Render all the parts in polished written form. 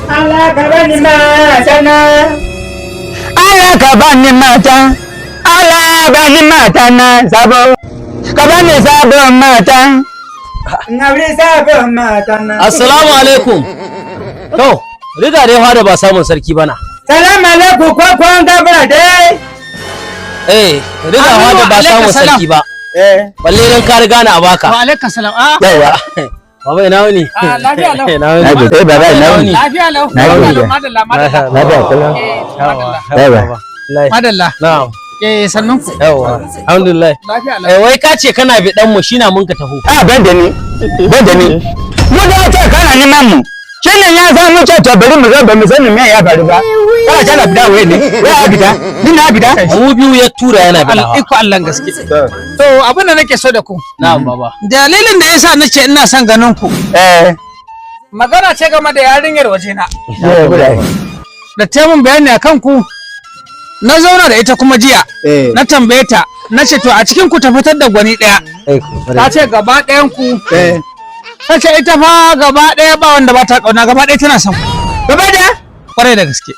Allah ka bani mata na. Allah ka bani mata. Allah bani mata na sabo. Ka bani sabon mata. Na wuri sabon mata na. Assalamu alaikum. To, riga dai fada ba samun sarki bana. Salamu alaikum kwakwan gabra dai. Eh, riga fada ba samun sarki ba. Eh. Balle dan ka riga na a baka. Wa alaikum salam. Ah, Yawa. Baba ina wuni? Ah, lafiya lau. Ina wuni? Na gode. Eh baba ina wuni. Lafiya lau. Na gode. Lafiya lau. Madalla, madalla. Lafiya kalau. Eh, madalla. Yawa. Madalla. Na'am. Eh, sannun ku. Yawa. Alhamdulillah. Lafiya lau. Eh, wai ka ce kana bidan mu shina mun ka taho. Ah ban da ni. Ban da ni. Mu da ce kana neman mu. Shine ya sa mu ce to bari mu zo ba mu sani me ya faru ba. Kana kana fita wai ne. Wai a fita. Ni na fita. Mu biyu ya tura yana bidawa. Iko Allah gaske. To, abin da nake so da ku. Na'am baba. Dalilin da yasa nace ina son ganin ku. Eh. Magana ce game da yarinyar wajena. Eh. Da ta mun bayani akan ku. Na zauna da ita kuma jiya. Eh. Na tambaye ta. Na ce to a cikin ku ta fitar da gwani ɗaya. Ta ce gaba ɗayan ku. Eh. Ta ce ita fa gaba ɗaya ba wanda ba ta ƙauna gaba ɗaya tana son ku. Gaba da? Kwarai da gaske.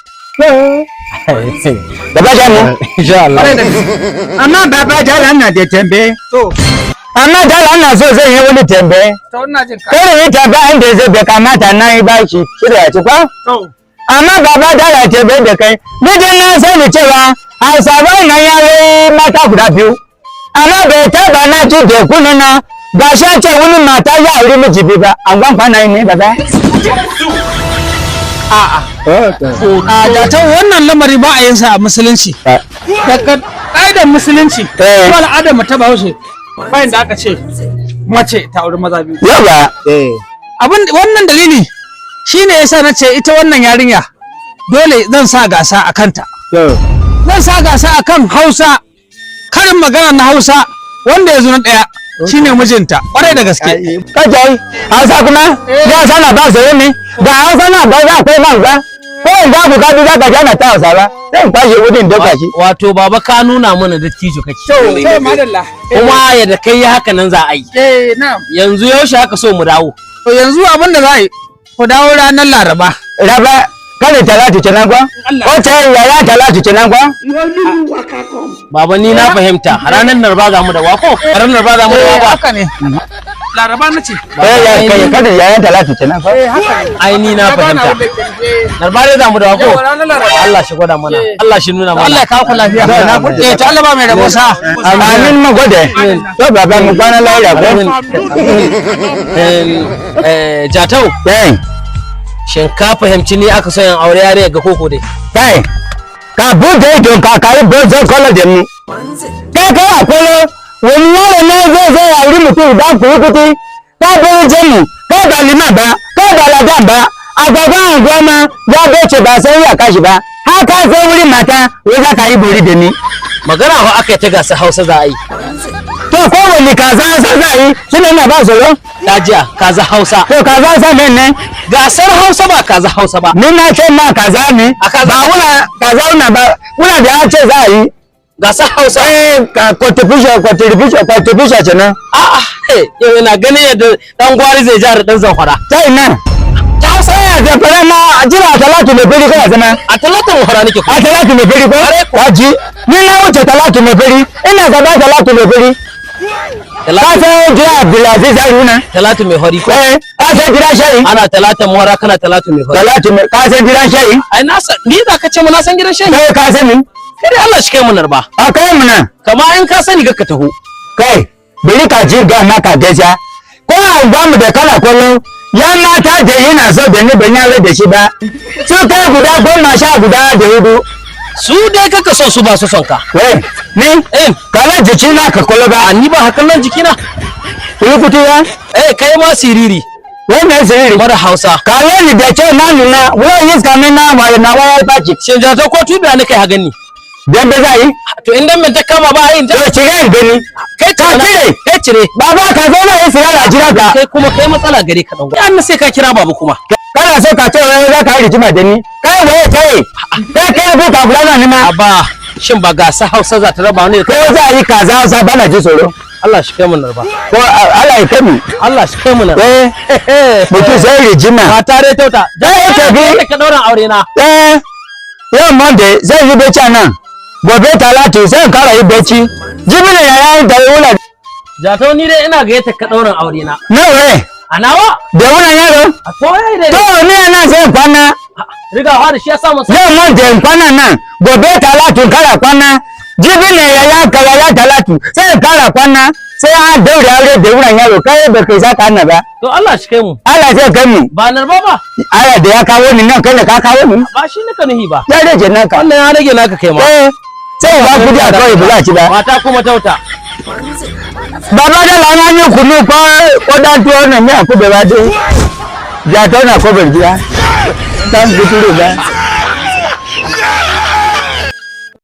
Gaba da mu. Insha Allah. Kwarai da gaske. Amma baba dala na da tambaye. To, Amma dala na so zan yi wani tambaye. to ina jin ka. Kada yi tambaya inda zai bai kamata na yi bashi shirya ci kwa. To. Amma baba dala tambaye da kai. Ni dai na sani cewa Hausawa nan ya yi mata guda biyu. Amma bai taba na ji da kuna na ba shi ce wani mata ya auri miji biyu ba. An gwan kwana yi ne baba. A'a. A da ta wannan lamari ba a yin sa a musulunci. Daga ƙa'idar musulunci, Eh. ko al'adar mu ta Bahaushe, bayan da aka ce mace ta auri maza biyu. Yawa. Abin wannan dalili shine yasa na ce ita wannan yarinya dole zan sa gasa a kanta. Zan sa gasa a kan Hausa, karin magana na Hausa wanda ya zo na ɗaya shine mijinta, ƙwarai da gaske. Kace Hausa kuma ya sana ba su ne ga Hausa na ba za ko man ba ko in za ku kabi za ka jana ta Hausa ba sai in kwashe wurin doka shi. Wato baba ka nuna mana dattijo kake. To, to madalla. Kuma yadda kai yi haka nan za a yi. Eh, na'am. Yanzu yaushe haka so mu dawo. To yanzu abin da za a yi, ku dawo ranar Laraba. Raba kada talatu kenan ko? Allah. Ko ta yaya talatu kenan ko? Baba ni na fahimta ranar narba za mu da wako. Ranar narba za mu da Eh, wako. haka ne. Laraba na ce. Eh ya kai kada yaya talatu kenan ko? Eh, haka ne. Ai ni na fahimta. Narba dai za mu da wako. Yau ranar Laraba. Allah shi gwada mana. Allah shi nuna mana. Allah ya kawo ku lafiya. Na gode. Eh, to Allah ba mai rabo sa. Amin mu gode. To baba mu kwana lafiya ko? Eh, Jatau, Eh shin ka fahimci ni aka so yin aure yare ga koko dai? kai ka bude idon ka kai bozo kolo da mu. Kai kai akwai wani yaro ne zai zo ya wuri mutum da ku yi kuti ka bai jemu ka ba liman ba ka ba ladan ba a gaban anguwa ma ya bace ba sai ya kashi ba haka zai wuri mata wai za ka yi bori da ni. Magana fa aka yi ta gasa Hausa za a yi. To kowane kaza sa za a yi shi ne na ba tsoro. Dajiya, kaza Hausa. To kaza sa ne ne Gasar Hausa ba kaza Hausa ba. ni na ce ma kaza ne A kaza. ba wuna kaza wuna ba wuna da ya ce za a yi. Gasar Hausa. Eh ka contribution contribution contribution kenan. A'a, eh, yau ina ganin yadda dan gwari zai jihar dan zamfara. Ta ina. Ta Hausa Eh zamfara ma jira talatu mai fari kana zama. a talatan hora nake A kuma. talatu mai fari ko? Waji ni na wuce talatu mai fari ina gaba talatu mai fari. Ka Talatu, san jira Abdulaziz Haruna? talatu mai hori ko. Eh ka san jira shayi? Ana talatan mora kana talatu mai hori. Talatu mai ka san jira shayi? Ai na san ni za ka ce mu na san gidan shehi. Kai ka sani? Kai dai Allah shi kai mu narba. A kai mu nan. Kama in ka sani ga ka taho. Kai bari ka ji ga maka gaskiya. Ko a ba mu da kala kwallo ya mata da yana so da ni ban yaro da shi ba. Su kai guda 14 da hudu. Su dai kaka so su ba su son ka. Wai ni Eh, kala jiki na ka kwallo ba. a ni ba hakan nan jikina. Kuyi kuti ya? Eh, kai ma siriri. Wai me sirri? Mara Hausa. Kala ni da ce na nuna wai iska min na wa na waya faci. Shin jato ko tubiya ne kai ha gani? Dan be za yi? To in dan men ta kama ba a yin ta. To cire in gani. Kai Ka cire. Kai cire. Baba ka zo na yi sirara a jira ka. Kai kuma kai matsala gare ka dan. Ya sai ka kira baba kuma. Kana so ka ce wai za ka yi rigima da ni. Kai waye kai? Kai kai abu ka kula na ni ma. Aba, shin ba gasa Hausa za ta raba ne Ko za a yi kaza Hausa bana ji tsoro. Allah shi kai mu narba. Ko Allah ya kai mu. Allah shi kai mu narba. Eh, mutum sai rijima. Mata dai tauta. Eh, tafi. Ka daura aure na. Eh, yau Monday zai yi bacci a nan, gobe Talatu zan kara yi bacci, jibi ne yaya da wula. Jatau, ni dai ina gayyata ka dauran aure na. Nawa ne? A nawa? Da wula yaro. A to yayi dai. To, ni a nan zai kwana. Rigawa da shi ya samu. Yau Monday in kwana nan, gobe Talatu in kara kwana, jibi ne yaya ka yaya Talatu sai in kara kwana, sai an daure aure da wula yaro. Kai ba kai za ka hana ba. To, Allah shi kai mu. Allah zai kai mu. Ba narba ba. Allah da ya kawo ni nan, kai da ka kawo ni. Ba shi nika nuhi ba. Ya rage naka. Wannan ya rage naka kai ma. Eh, sai ba kudi a kawai ba za ci ba. Mata kuma tauta. Baba da lana yi kunu ko ko dan tuwo na miya kube ba dai. Jatau na kobar gida. Dan guturu ba.